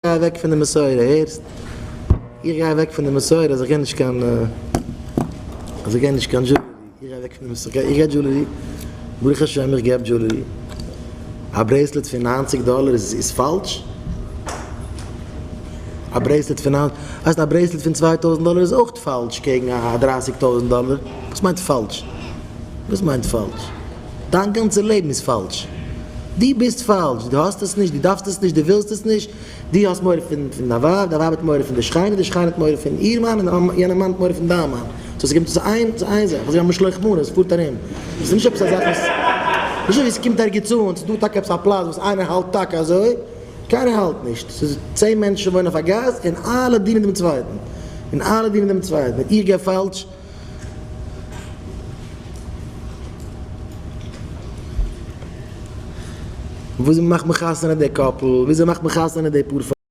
גיי אוועק פון די מסורה, הערסט? איך גיי אוועק פון די מסורה אז איך גיי נישט קיין אז איך גיי נישט קיין jewelry, איך גיי אוועק פון די מסורה, איך גיי jewelry, ברוך השם איך געב jewelry, א bracelet פון 90 דאלער איז פאלש? א bracelet פון ניין, הייסט א bracelet פון 2000 דאלער איז אויך פאלש קעגן א 30 טויזנט דאלער? וואס מיינט פאלש? וואס מיינט פאלש? דיין גאנצע לעבן איז פאלש. דו ביסט פאלש, דו האסט עס נישט, דו דארפסט עס נישט, דו ווילסט עס נישט, דו האסט מורא פון דיין ווייב, דיין ווייב האט מורא פון די שכנה, די שכנה האט מורא פון איר מאן, און יענער מאן האט מורא פון דיין מאן. so ס'קומט צו איין, צו איין זאך, אזוי ווי א משלוח מנות, עס פארט ארום. עס איז נישט עפעס א זאך וואס, נישט אזוי ווי עס קומט ערגעץ אן, ס'איז דא טאקע עפעס א פלאץ וואס איינער האלט טאקע אזוי, קיינער האלט נישט. ס'איז צען מענטשן וואוינען אויף א גאס און אלע דינען דעם צווייטן. און אלע דינען דעם צווייטן. און איך גיי פאלש. וויאזוי מאכט מען חתונה די couple? וויאזוי מאכט מען חתונה די פאר?